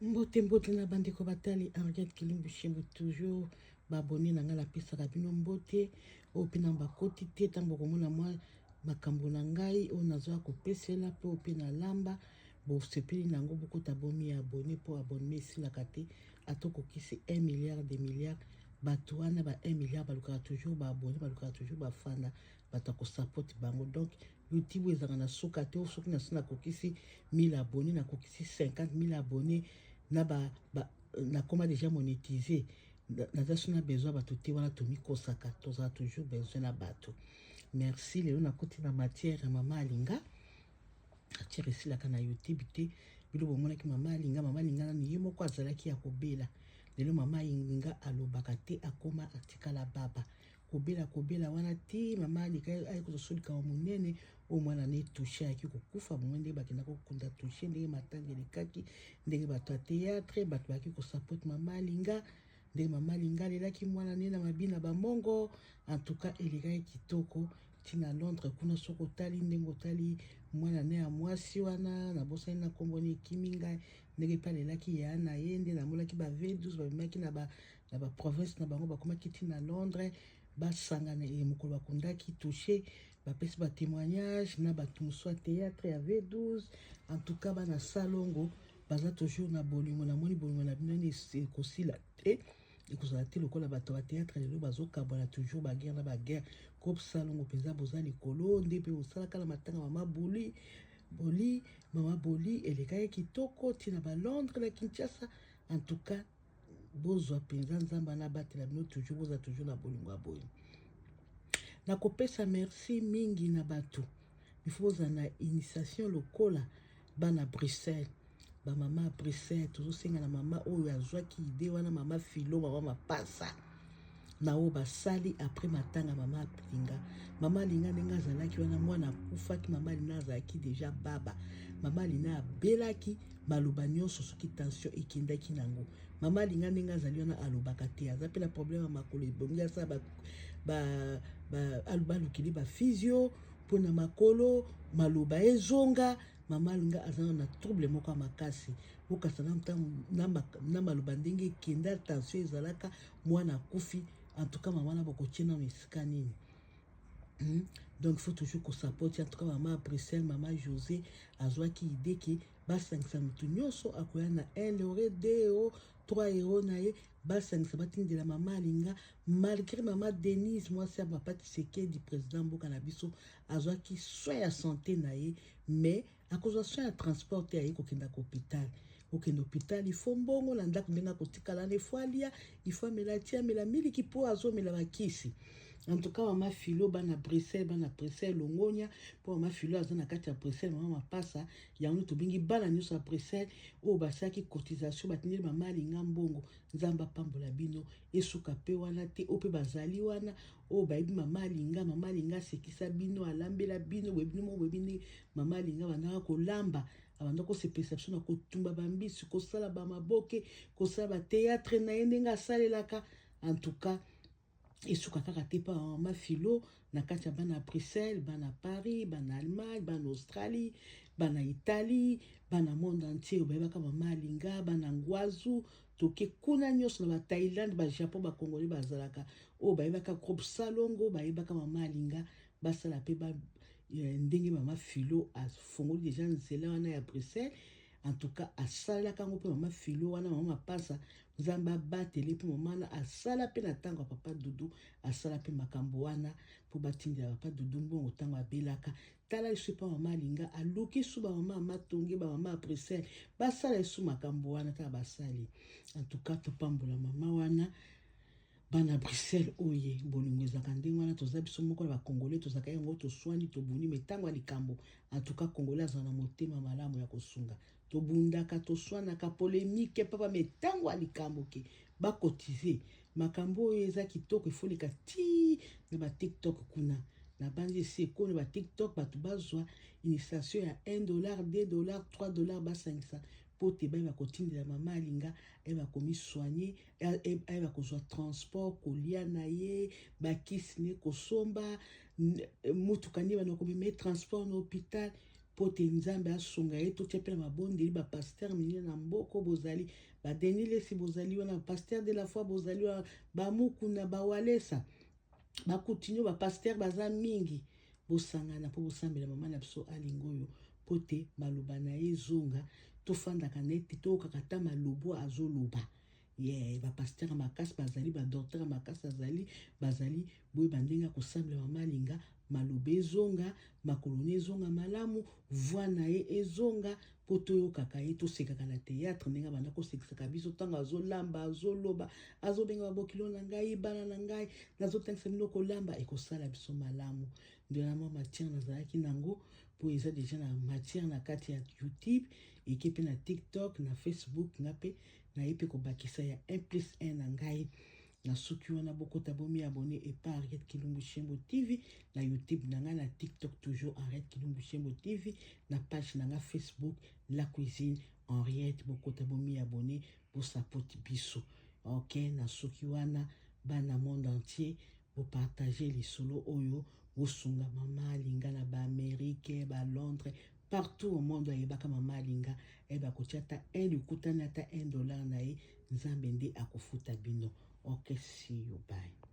Mbote mbote na bandeko batali Henriette Kilimbu Shimbu, toujours ba abonné na ngai, napesaka bino mbote. Oyo mpe na bakoti te, ntango bokomona mwa makambo na ngai oyo nazwa kopesela mpe oyo mpe nalamba, bosepeli na yango, bokota bomi ya abonné, mpo abonnement esilaka te. Ata okokisi 1 milliard de milliard, bato wana ba 1 milliard balukaka toujours ba abonné, balukaka toujours bafanda bato ya kosapoti bango. Donc YouTube ezalaka na suka te. Soki na so nakokisi 1000 abonné, nakokisi 50 000 abonné na ba nakoma déjà monétisé, naza so na besoin bato te. Wana tomikosaka, tozala toujours besoin na bato. Merci. Lelo nakoti na matière ya mama Alinga. Matière esilaka na YouTube te. Bilo bomonaki mama Alinga, mama Alinga nanu ye moko azalaki ya kobela. Lelo mama Alinga alobaka te, akoma atikala baba, kobela kobela wana te. Mama Alinga aye kozwa so likambo monene oyo mwana na etushe, ayaki kokufa. Bongo ndenge bakendaka kokunda Touche, ndenge matanga elekaki, ndenge bato ya théâtre, bato bayaki kosapote mama Alinga, ndenge mama Alinga alelaki mwana ne na mabina bamongo, en tout cas elekaki kitoko. Ntina Londres kuna, soki otali ndenge otali mwana ne ya mwasi wana, nabosani na nkombo ne, ekimi ngai, ndenge mpe alelaki ya na ye, nde namonaki ba V12 babimaki na baprovince na bango, bakomaki ntina Londres, basangana. Mokolo bakundaki Touche, bapesi batémoignage na bato mosusu ya théâtre ya V12. En tout cas, bana Salongo baza toujours na bolingo. Namoni bolingo na bino ekosila te, ekozala te lokola bato ya théâtre lelo bazokabwana, toujours baguerre na baguerre. Groupe Salongo mpenza boza likolo. Nde mpe osalaka na matanga mama Boli Boli, mama Boli elekaki kitoko ntina baLondres na Kinshasa. En tout cas, bozwa mpenza, Nzambe anabatela bino toujours, boza toujours na bolingo ya boye. Nakopesa merci mingi na bato. Il faut bozala na initiation lokola bana Bruxelles, bamama ya Bruxelles. Tozosenga na mama oyo azwaki idée wana, mama Filo, mama Mapasa na oyo basali après matanga mama Alinga. Mama Alinga ndenge azalaki wana, mwana akufaki, mama Alinga azalaki déjà baba. Mama Alinga abelaki maloba nyonso, soki tension ekendaki nango. Mama Alinga ndenge azali wana, alobaka te, aza mpe na problème ya makolo. Ebongi asala, balukili baphysio mpona makolo, maloba ezonga. Mama Alinga aza na trouble moko ya makasi, bokasa na maloba ndenge ekenda, tension ezalaka, mwana akufi. En tout cas, mama na bokotie nano esika nini? Donc il faut toujours kosapoti. En tout cas, mama ya Bruxelles, mama José azwaki idée ke basangisa motu nyonso akoya na 1 euro, 2 euro, 3 euro na ye, basangisa, batindela mama Alinga. Malgré mama Denise, mwasi ya papa Tshisekedi, président mboka na biso, azwaki soin ya santé na ye, mais akozwa soin ya transport te. Aye kokenda hôpital, kokende hôpital, il faut mbongo na ndako. Ndenge akotikala na, il faut alia, il faut amela ti, amela miliki mpo azomela bakisi. En tout cas, mama Filo, bana Bruxelles, bana Bruxelles, longonia mpo mama Filo aza na kati ya Bruxelles, mama Mapasa. Yango tobengi bana nyonso ya Bruxelles oyo basalaki cotisation, batindeli mama Alinga mbongo. Nzambe apambola bino. Esuka mpe wana te, oyo mpe bazali wana oyo bayebi mama Alinga, mama Alinga asekisa bino, alambela bino. Boyebi bino moko, boyebi ndenge mama Alinga bandaka kolamba, abanda kosepelisa biso na kotumba bambisi, kosala bamaboke, kosala bathéâtre na ye ndenge asalelaka. En tout cas, esuka kaka te mpa mama Filo na kati ya bana Bruxelles, bana Paris, bana Allemagne, bana Australie, bana Italie, bana monde entier bayebaka mama Alinga, bana Ngwazu, toke kuna nyonso na baThaïlande, baJapon, bakongoli bazalaka oyo bayebaka groupe Salongo, bayebaka mama Alinga, basala mpe ba ndenge mama Filo afongoli déjà nzela wana ya Bruxelles. En tout cas, asalelaka yango mpe mama Filo wana, mama Mapasa, Nzambe abatele mpe mama wana. Asala mpe na ntango ya papa Dudu, asala mpe makambo wana mpo batindela papa Dudu mbongo ntango abelaka. Tala esu epa mama Alinga, aluki su bamama ya Matonge, bamama ya Bruxelles, basala esu makambo wana. Tala basali. En tout cas, topambola mama wana. Bana Bruxelles oye, bolingo ezalaka ndenge wana. Toza biso moko na bacongolais, tozalaka yango, toswani, tobuni, mais ntango ya likambo, en tout cas, congolais azala na motema malamu ya kosunga. Tobundaka, toswanaka, polémique papa, mais ntango ya likambo ke bakotize, makambo oyo eza kitoko. Efoleka ti na baTikTok kuna na bandi esi ekoni baTikTok, bato bazwa initiation ya 1 dollar, 2 dollar, 3 dollar, basangisa mpo te bayeba kotindela mama Alinga, ayeba komisoigne, ayeba kozwa transport, kolia na ye, bakisi ne, kosomba mutuka nde bana komema ye, transport na hôpital. mpo te Nzambe asunga ye. Totia mpe na mabondeli bapasteur minene na mboko bozali, baDenis Lessie bozali wana, pasteur de la foi bozali wana, bamukuna, bawalesa, bakutinio, bapasteur baza mingi. Bosangana mpo bosambela mama na biso Alinga oyo, mpo te maloba na ye ezonga, tofandaka na ete toyokaka ata malobo azoloba ye. Bapasteur ya makasi bazali, badocteur ya makasi azali, bazali. Boyeba ndenge ya kosambela mama Alinga, maloba ezonga, makolo na ezonga malamu, voix na ye ezonga, mpo toyokaka ye, tosekaka na théâtre ndenge abanda kosekisaka biso ntango azolamba, azoloba, azobenga babokilo na ngai, bana na ngai, nazotangisa bino kolamba. Ekosala biso malamu. Nde na mwa matière nazalaki nango, mpo eza déjà na matière na kati ya YouTube, eke mpe na TikTok, na Facebook. Nga mpe naye mpe kobakisa ya 1 plus 1 na ngai na suki wana. Bokota, bomi abonner epa Henriette Kilumbu Shembo TV na YouTube na ngai, na TikTok toujours Henriette Kilumbu Shembo TV, na page na ngai Facebook La Cuisine Henriette. Bokota, bomi abonner, bosapoti biso. Ok, na suki wana. Bana monde entier, bopartage lisolo oyo, bosunga mama Alinga na baAmérique, baLondres, partout au monde. Ayebaka mama Alinga, ayeba kotia ata 1 likutani, ata 1 dollar na ye. Nzambe nde akofuta bino. Ok, see you, bye.